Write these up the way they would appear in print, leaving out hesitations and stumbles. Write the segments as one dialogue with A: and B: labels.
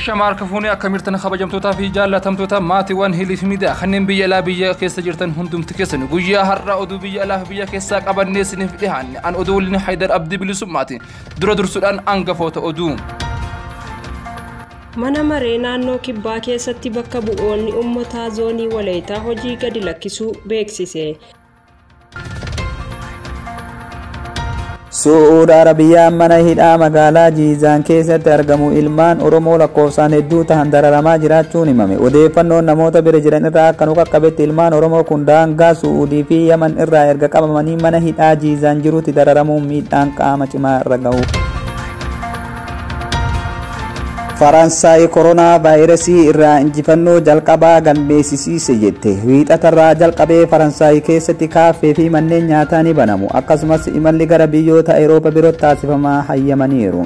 A: Ashama harka fuunee akka mirtan kabajamtootaa fi jaallatamtoota maatiiwwan Hiliif Miidiyaa kanneen biyya alaa biyya keessa jirtan hundumti keessan guyyaa har'a oduu biyya alaa fi biyya keessaa qabannee isiniif dhiyaanne an oduu waliin Haydar Abdii Bilisummaati. Dura dursuudhaan hangafoota oduu.
B: Mana maree naannoo kibbaa keessatti bakka bu'oonni uummataa zoonii Walayitaa hojii gadi lakkisuu beeksise.
C: Su'uud Arabiyaan mana hidhaa magaalaa Jiizaan keessatti argamu ilmaan Oromoo lakkoofsaan hedduu tahan dararamaa jiraachuun himame. Odeeffannoon namoota bira jiran irraa akka nu qaqqabetti ilmaan Oromoo kun daangaa Su'uudii fi Yaman irraa erga qabamanii mana hidhaa Jiizaan jirutti dararamuun miidhaan qaama cimaa irra gahu. Faransaay koronaa vaayirasii irraa injifannoo jalqabaa galmeessisiise jette. Wiixatarraa jalqabee Faransaay keessatti kaaffee fi manneen nyaataa ni banamu. Akkasumas imalli gara biyyoota Awurooppaa birootti taasifamaa hayyamaniiru.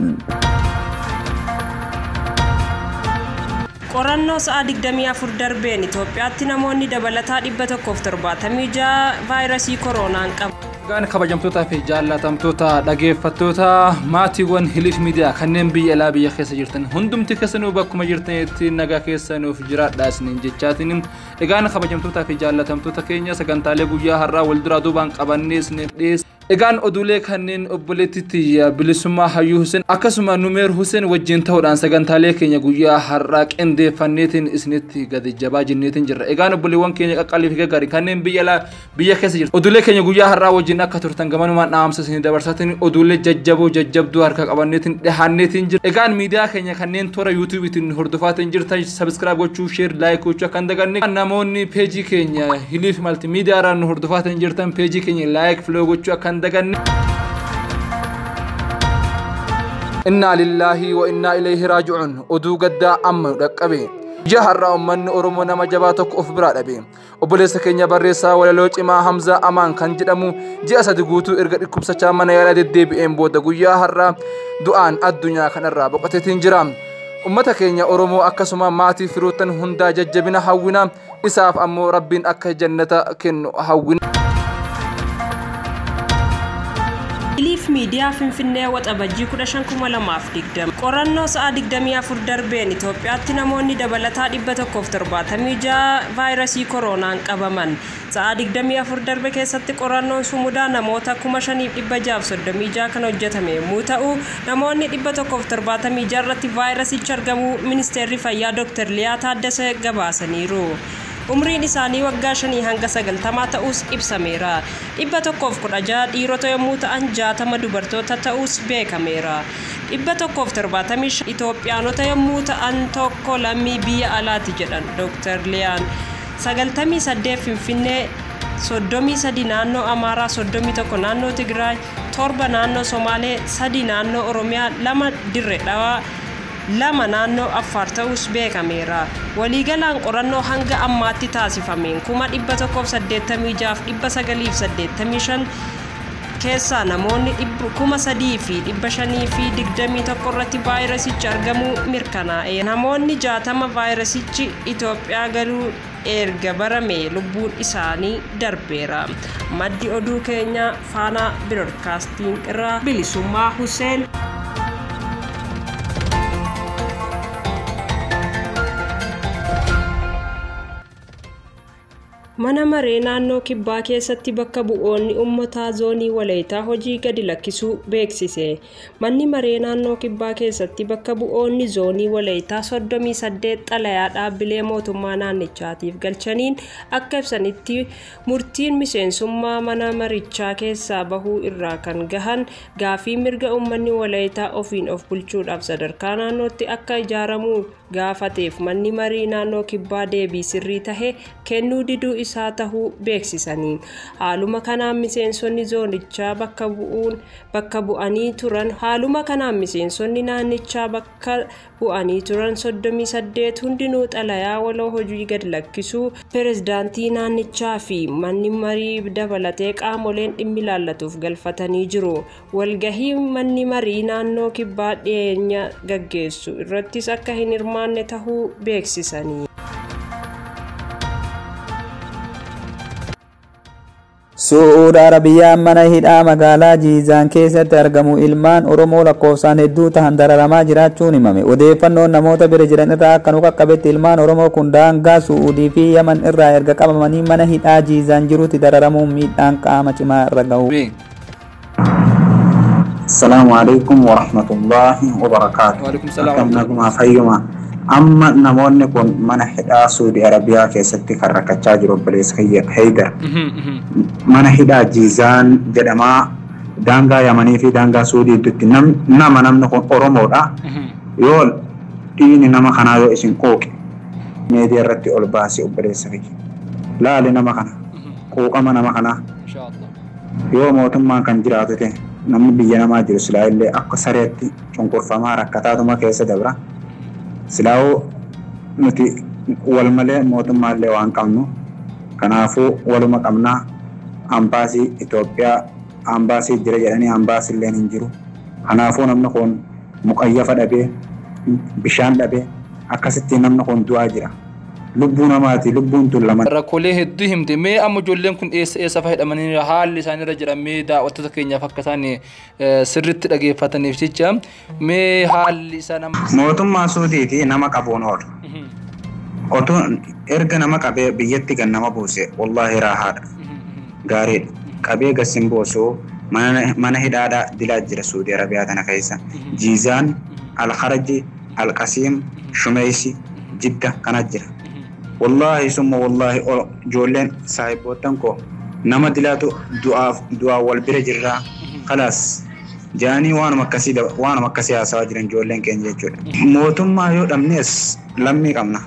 B: Qorannoo sa'a 24 darbeen Itoophiyaatti namoonni dabalataa 176 vaayirasii koronaan qabu.
A: Egaan kabajamtootaa fi jaallatamtoota dhageeffattoota maatiiwwan Hiliif Miidiyaa kanneen biyya alaa biyya keessa jirtan hundumti keessanuu bakkuma jirtanitti nagaa keessanuuf jiraadhaa isiniin jechaatiin. Egaan kabajamtootaa fi jaallatamtoota keenya sagantaalee guyyaa har'aa wal duraa duubaan qabannee isiniif dhiyeessa. Egaan oduulee kanneen obboleettitti Bilisummaa Hayyuu Hussein akkasuma Numeer Hussein wajjin ta'uudhaan sagantaalee keenya guyyaa har'aa qindeeffanneetiin isinitti gadi jabaa jenneetiin jirra. Egaan obboleewwan keenya qaqqaalii fi gaggaarii kanneen biyya alaa biyya keessa jirtan oduulee keenya guyyaa har'aa wajjin akka turtan gamanumaan dhaamsa isinii dabarsaatiin oduulee jajjaboo jajjabduu harka qabanneetiin dhihaanneetiin jira. Egaan miidiyaa keenya kanneen toora yuutuubiitiin hordofaatiin jirtan subscribe gochuu, share, like gochuu akka hin daganne. Namoonni peejii keenya Hiliif Maltiimiidiyaaraan nu hordofaatiin jirtan peejii keenya like, follow gochuu akka hin daganne. Innaa lillaahi wa innaa ilayhi raaji'uun. Oduu gaddaa amma nu dhaqqabe. Guyyaa har'aa uummanni Oromoo nama jabaa tokko of biraa dhabe. Obboleessa keenya barreessaa walaloo cimaa Hamzaa Amaan kan jedhamu ji'a 3 guutuu erga dhukkubsachaa mana yaalaa deddeebi'een booda guyyaa har'aa du'aan addunyaa kanarraa boqoteetiin jira. Uummata keenya Oromoo akkasuma maatii firoottan hundaa jajjabina hawwina. Isaaf ammoo Rabbiin akka jannata kennu hawwina.
B: Hiliif Miidiyaa Finfinnee Waxabajjii 15,2020. Qorannoo sa'a 24 darbeen Itoophiyaatti namoonni dabalataa 176 vaayirasii koronaan qabaman. Sa'a 24 darbe keessatti qorannoon sumudaa namoota 5636 kan hojjetame yommuu ta'u, namoonni 176 irratti vaayirasichi argamuu Ministeerri Fayyaa Dr. Liyaa Taaddasee gabaasaniiru. Umriin isaanii waggaa 5 hanga 90 ta'us ibsameera. 116 dhiirota yommuu ta'an 60 dubartoota ta'us beekameera. 175 Itoophiyaanota yommuu ta'an tokko lammii biyya alaati jedhan Dr. Liyaan. 98 Finfinnee, 33 naannoo Amaaraa, 31 naannoo Tigraay, 7 naannoo Somaalee, 3 naannoo Oromiyaa, 2 Dirree Dhawaa, 2 naannoo Affaar ta'us beekameera. Waliigalaan qorannoo hanga ammaatti taasifameen 186,985 keessaa namoonni 3,521 irratti vaayirasichi argamuu mirkanaa'e. Namoonni 60 vaayirasichi Itoophiyaa galuu erga barame lubbuun isaanii darbeera. Maddi oduu keenya Faanaa Biroodkaastiin irraa Bilisummaa Hussein. Mana maree naannoo kibbaa keessatti bakka bu'oonni uummataa zoonii Walayitaa hojii gadi lakkisuu beeksise. Manni maree naannoo kibbaa keessatti bakka bu'oonni zoonii Walayitaa 38 xalayaa dhaabbilee mootummaa naannichaatiif galchaniin akka ibsanitti murtiin miseensummaa mana marichaa keessaa bahuu irraa kan gahan gaafii mirga uummanni Walayitaa ofiin of bulchuudhaaf sadarkaa naannootti akka ijaaramu gaafateef manni marii naannoo kibbaa deebii sirrii tahe kennuu diduu isaa tahuu beeksisanii. Haaluma kanaan miseensonni zoonichaa bakka bu'anii turan haaluma kanaan miseensonni naannichaa bakka bu'anii turan 38 hundinuu xalayaa waloo hojii gad lakkisuu pirezidaantii naannichaa fi manni marii dabalatee qaamoleen dhimmi ilaallatuuf galfatanii jiru. Walgahii manni marii naannoo kibbaa dhiyeenya gaggeessu irrattis akka hin hirmaanne tahuu beeksisanii.
C: Su'uud Arabiyaan mana hidhaa magaalaa Jiizaan keessatti argamu ilmaan Oromoo lakkoofsaan hedduu tahan dararamaa jiraachuun himame. Odeeffannoon namoota bira jiran irraa akka nu qaqqabetti ilmaan Oromoo kun daangaa Su'uudii fi Yaman irraa erga qabamanii mana hidhaa Jiizaan jirutti dararamuun miidhaan qaama cimaa irra gahu.
D: Assalaamu alaikum warahmatullaahi wabarakaatu.
A: Waalaikum salaam.
D: Akkam nagumaa fayyuma. Amma namoonni kun mana hidhaa Suudi Arabiyaa keessatti kan rakkachaa jiru obboleessa kiyya Heydar. Mana hidhaa Jiizaan jedhamaa daangaa Yamanii fi daangaa Suudii gidduutti nama namni kun Oromoodha. Yoo dhiigni nama kanaa yoo isin quuqe meediyaa irratti ol baasi obboleessa kiyya. Laali nama kana, quuqama nama kanaa. Yoo mootummaan kan jiraatu ta'e namni biyya namaa jiru silaa illee akka sareetti cunqurfamaa rakkataatuma keessa dabra. Silaa'uu nuti wal malee mootummaa illee waan qabnu, kanaafuu waluma qabnaa. Ambaasii Itoophiyaa ambaasii jira jedhanii ambaasii illee hin jiru. Kanaafuu namni kun muqayyafa dhabee, bishaan dhabee, akkasitti namni kun du'aa jira. Lubbuu namaati, lubbuun tun lama.
A: Rakkoolee hedduu himte. Mee amma ijoolleen kun eessa eessa fa'a hidhamanii haalli isaanirra jiran, mee daawwattoota keenyaaf akka isaan sirriitti dhageeffataniif jecha, mee haalli isaan amma.
D: Mootummaa Suudiiti nama qabuun oolu. Otoo erga nama qabee biyyatti gan nama buuse wallaahi raahaadha. Gaariidha. Qabee gasin buusuu mana hidhaadhaa dilaa jira Suudii Arabiyaa tana keessa. Jiizaan, Alkharaji, Alqasiim, Shumeeysi, Jidda kana jira. Wallaahi summa wallaahi ijoolleen saahiboottan koo nama dilaatu du'aaf du'aa wal bira jirraa khalaas jaanii waanuma akkasii waanuma akkasii haasawaa jiran ijoolleen keenya jechuudha. Mootummaa yoo dhabnes lammii qabna.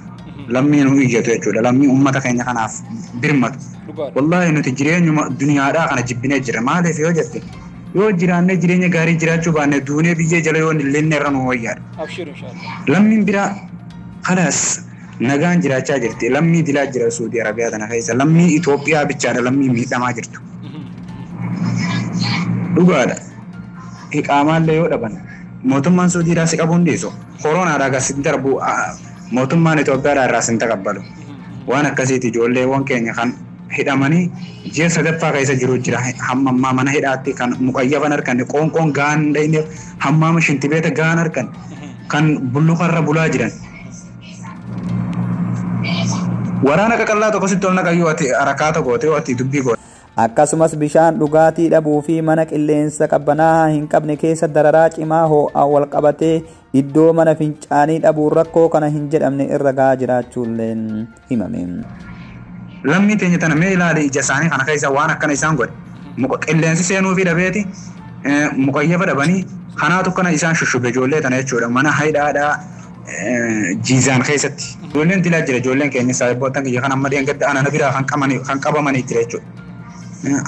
D: Lammii nu iyyatu jechuudha. Lammii uummata keenya kanaaf birmatu. Wallaahi nuti jireenyuma duniyaadhaa kana jibbinee jira. Maaliif yoo jette, yoo jiraannee jireenya gaarii jiraachuu baanne duunee biyyee jala yoo illee irra nu wayyaadha.
A: Abshir inshaallah.
D: Lammiin biraa khalaas nagaan jiraachaa jirti. Lammii dilaa jira Suudii Arabiyaa tana keessa. Lammii Itoophiyaa bichaadha lammii miidhamaa jirtu. Dhugaadha. Iqaamaallee yoo dhaban mootummaan Suudiidhaa si qabuu hin dhiisu. Koronaadhaa gas hin darbu, mootummaan Itoophiyaadhaa irraa sin taqabbalu. Waan akkasiiti ijoolleewwan keenya kan hidhamanii ji'a sadaffaa keessa jiru jira. Hamma ammaa mana hidhaatti kan muqayyafan harkanne, qoonqoon gahaan hin dhayneef, hammaama shintibeeta gahaan harkanne, kan bulluqarra bulaa jiran. Waraana qaqallaa tokko sitti ol naqayyuu ati harakaata goote ati dubbii goote.
C: Akkasumas bishaan dhugaatii dhabuu fi mana qilleensa qabbanaa'aa hin qabne keessa dararaa cimaa ho'aan wal qabatee iddoo mana fincaanii dhabuun rakkoo kana hin jedhamne irra gahaa jiraachuulleen himame.
D: Lammii teenya tana mee ilaali ija isaanii kana keessa waan akkana isaan godhe. Qilleensi seenuu fi dhabeeti muqayyafa dhabanii kanaatu kana isaan shushube ijoollee tana jechuudha. Mana hidhaadhaa Jiizaan keessatti. Ijoolleen dilaa jira, ijoolleen keenya saahiboottan kiyya kan amma dheengadda ana biraa kan qabamanii jira jechuudha.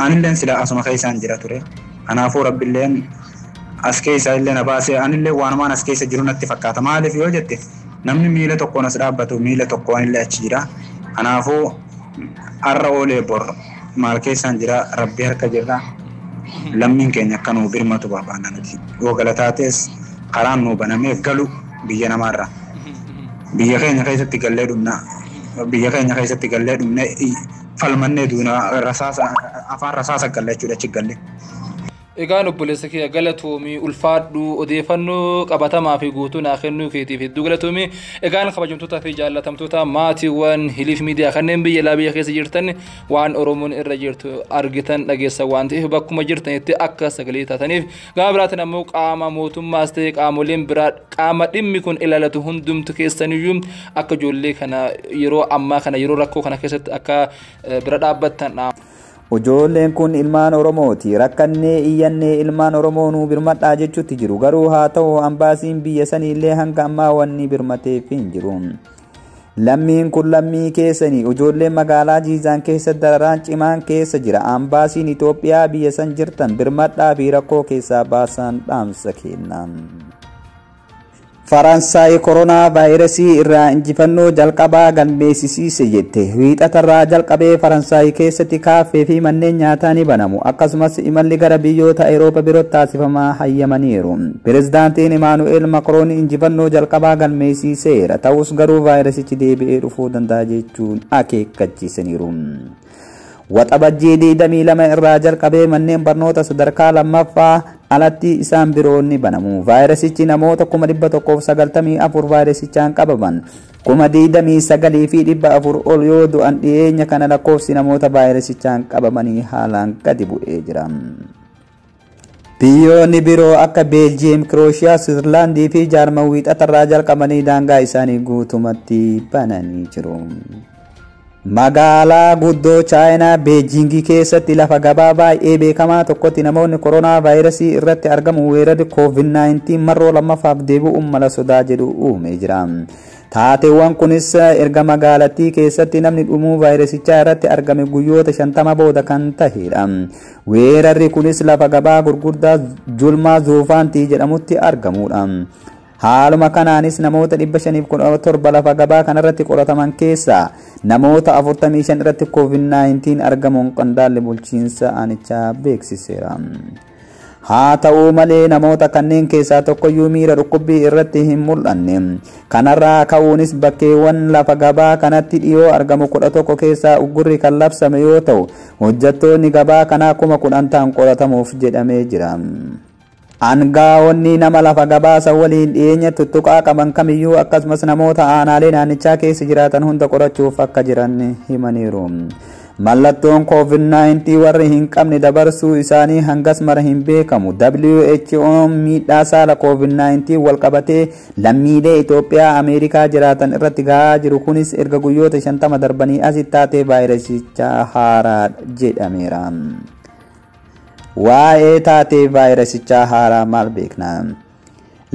D: Anilleen silaa asuma keessaan jira ture. Kanaafuu Rabbilleen as keessa illee na baasee anillee waanumaan as keessa jiru natti fakkaata. Maaliif yoo jette, namni miila tokkoon as dhaabbatu miila tokkoon illee achi jira. Kanaafuu har'a oolee bor maal keessaan jira, Rabbi harka jirra. Lammiin keenya akka nuu birmatu barbaanna nuti. Yoo galataates karaan nuu banamee galu biyya namaarra. Biyya keenya keessatti gallee dhumna. Biyya keenya keessatti gallee dhumne falmannee duuna rasaasa afaan rasaasa galle jechuudha achi galle.
A: Egaan obboleessa kiyya galatoomii, ulfaadhu, odeeffannoo qabatamaa fi guutuu naa kennuu keetiif hedduu galatoomii. Egaan kabajamtootaa fi jaallatamtoota maatiiwwan Hiliif Miidiyaa kanneen biyya alaa biyya keessa jirtan, waan Oromoon irra jirtu argitan dhageessan waan ta'eef bakkuma jirtanitti akka sagalee taataniif, gama biraatiin ammoo qaama mootummaas ta'e qaamoleen biraa qaama dhimmi kun ilaalatu hundumtu keessaniyyuu akka ijoollee kana yeroo ammaa kana yeroo rakkoo kana keessatti akka bira dhaabbattan.
C: Ijoolleen kun ilmaan Oromooti. Rakkannee iyyannee ilmaan Oromoo nuu birmadhaa jechuutti jiru. Garuu haa ta'u ambaasiin biyya saniillee hanga ammaa wanni birmateef hin jiru. Lammiin kun lammii keessanii, ijoolleen magaalaa Jiizaan keessa dararaan cimaan keessa jira. Ambaasiin Itoophiyaa biyya san jirtan birmadhaa fi rakkoo keessaa baasan dhaamsa kenna. Faransaay koronaa vaayirasii irraa injifannoo jalqabaa galmeessisiise jette. Wiixatarraa jalqabee Faransaay keessatti kaaffee fi manneen nyaataa ni banamu. Akkasumas imalli gara biyyoota Awurooppaa birootti taasifamaa hayyamaniiru. Pirezidaantiin Imaanu'eel Makroon injifannoo jalqabaa galmeessiseera. Ta'us garuu vaayirasichi deebi'ee dhufuu danda'a jechuun akeekkachiisaniiru. Waxabajjii 22 irraa jalqabee manneen barnoota sadarkaa lammaffaa alatti isaan biroon ni banamu. Vaayirasichi namoota 194,000 vaayirasichaan qabaman 29,400 ol yoo du'an dhiyeenya kana lakkoofsi namoota vaayirasichaan qabamanii haalaan gadi bu'ee jira. Biyyoonni biroo akka Beeljiyeem, Kirooshiyaa, Siwiizerlaandii fi Jaarman wiixatarraa jalqabanii daangaa isaanii guutumatti bananii jiru. Magaalaa guddoo Chaayinaa Beejingii keessatti lafa gabaa baay'ee beekamaa tokkotti namoonni koronaa vaayirasii irratti argamu weerarri COVID-19 marroo lammaffaaf deebi'uun mala sodaa jedhu uumee jira. Taateewwan kunis erga magaalattii keessatti namni dhumuu vaayirasichaa irratti argame guyyoota 50 booda kan tahedha. Weerarri kunis lafa gabaa gurguddaa Julmaa Zuufaantii jedhamutti argamudha. Haaluma kanaanis namoota 517 lafa gabaa kanarratti qorataman keessaa namoota 45 irratti COVID-19 argamuun qondaalli bulchiinsa aanichaa beeksiseera. Haa ta'uu malee namoota kanneen keessaa tokkoyyuu miira dhukkubbii irratti hin mul'anne. Kanarraa ka'uunis bakkeewwan lafa gabaa kanatti dhiyoo argamu 11 keessaa uggurri kan labsame yoo ta'u, hojjettoonni gabaa kanaa 10,000 ta'an qoratamuuf jedhamee jira. Aangaa'onni nama lafa gabaasa waliin dhiyeenya tuttuqaa qaban kamiyyuu akkasumas namoota aanaalee naannichaa keessa jiraatan hunda qorachuuf akka jiran himaniiru. Mallattoon COVID-19 warri hin qabne dabarsuu isaanii hangas mara hin beekamu. WHO miidhaa saala COVID-19 wal qabatee lammiilee Itoophiyaa Ameerikaa jiraatan irratti gahaa jiru kunis erga guyyoota 50 darbanii asitti taatee vaayirasichaa haaraa jedhameera. Waa'ee taatee vaayirasichaa haaraa maal beekna?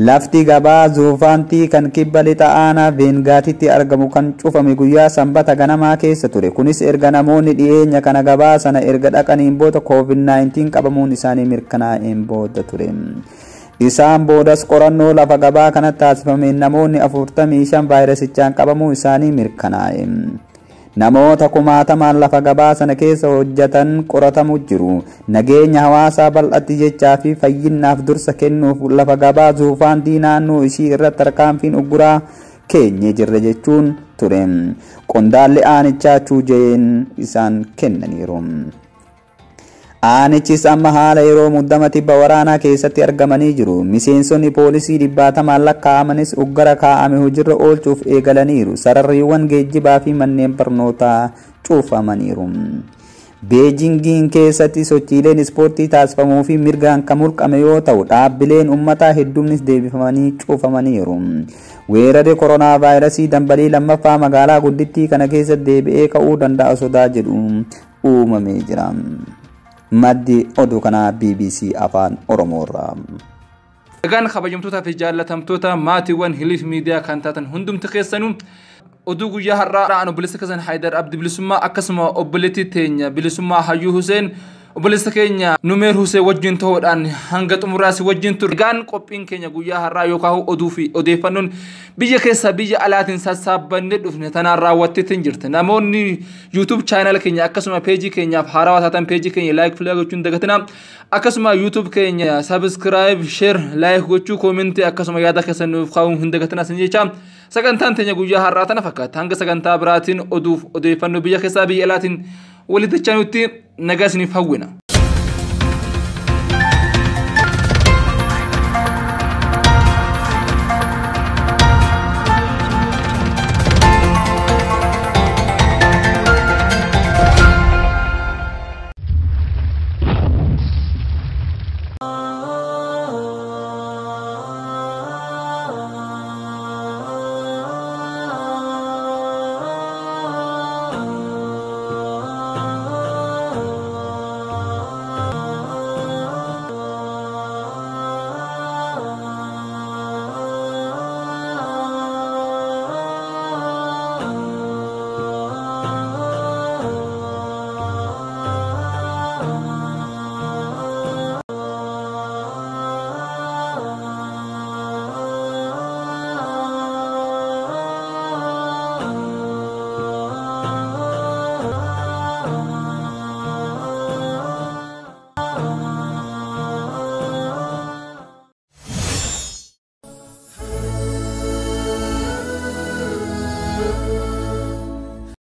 C: Lafti gabaa Zuufaantii kan kibba lixa aanaa Veengaatitti argamu kan cufame guyyaa sanbata ganamaa keessa ture. Kunis erga namoonni dhiyeenya kana gabaa sana erga dhaqaniin booda COVID-19 qabamuun isaanii mirkanaa'een booda ture. Isaan boodas qorannoo lafa gabaa kanatti taasifameen namoonni 45 vaayirasichaan qabamuu isaanii mirkanaa'e. Namoota kumaatamaan lafa gabaa sana keessa hojjetan qoratamu jiru. Nageenya hawaasaa bal'atti jechaa fi fayyinaaf dursa kennuuf lafa gabaa Zuufaantii naannoo ishii irratti tarkaanfiin ugguraa keenye jirra jechuun ture. Qondaalli aanichaa Chuujeen isaan kennaniiru. Aanichis amma haala yeroo muddama tibba waraanaa keessatti argamanii jiru. Miseensonni poolisii 100 lakkaa'amanis uggara kaa'ame hojiirra oolchuuf eegalaniiru. Sararriiwwan geejjibaa fi manneen barnootaa cuufamaniiru. Beejingiin keessatti sochiileen ispoortii taasifamuu fi mirgaan kan mulqame yoo ta'u, dhaabbileen uummataa hedduunis deebifamanii cuufamaniiru. Weerarri koronaa vaayirasii dambalii lammaffaa magaalaa guddittii kana keessatti deebi'ee ka'uu danda'a sodaa jedhu uumamee jira. Maddi oduu kanaa BBC Afaan Oromoorraa.
A: Egaan kabajamtootaa fi jaallatamtoota maatiiwwan Hiliif Miidiyaa kan taatan hundumti keessanuu oduu guyyaa har'aa an obboleessa keessan Haayidar Abdi Bilisummaa akkasuma obboleettii teenya Bilisummaa Hayyuu Huseen obboleessa keenya Numeer Huseen wajjin ta'uudhaan hanga xumuraas wajjin turre. Egaan qophiin keenya guyyaa har'aa yookaan oduu fi odeeffannoon biyya keessa biyya alaatiin sassaabannee dhufne tanaan raawwatteetti hin jirte. Namoonni YouTube channel keenya akkasuma peejii keenyaaf haarawaa taatan peejii keenya like follow gochuun dagatina. Akkasuma YouTube keenya subscribe, share, like gochuu, koomentii akkasuma yaada keessan nuuf kaa'uun hin dagatina sin jecha. Sagantaan teenya guyyaa har'aa tana fakkaata. Hanga sagantaa biraatiin oduuf odeeffannoo biyya keessaa biyya alaatiin walitti dachanutti nagaa isiniif hawwina.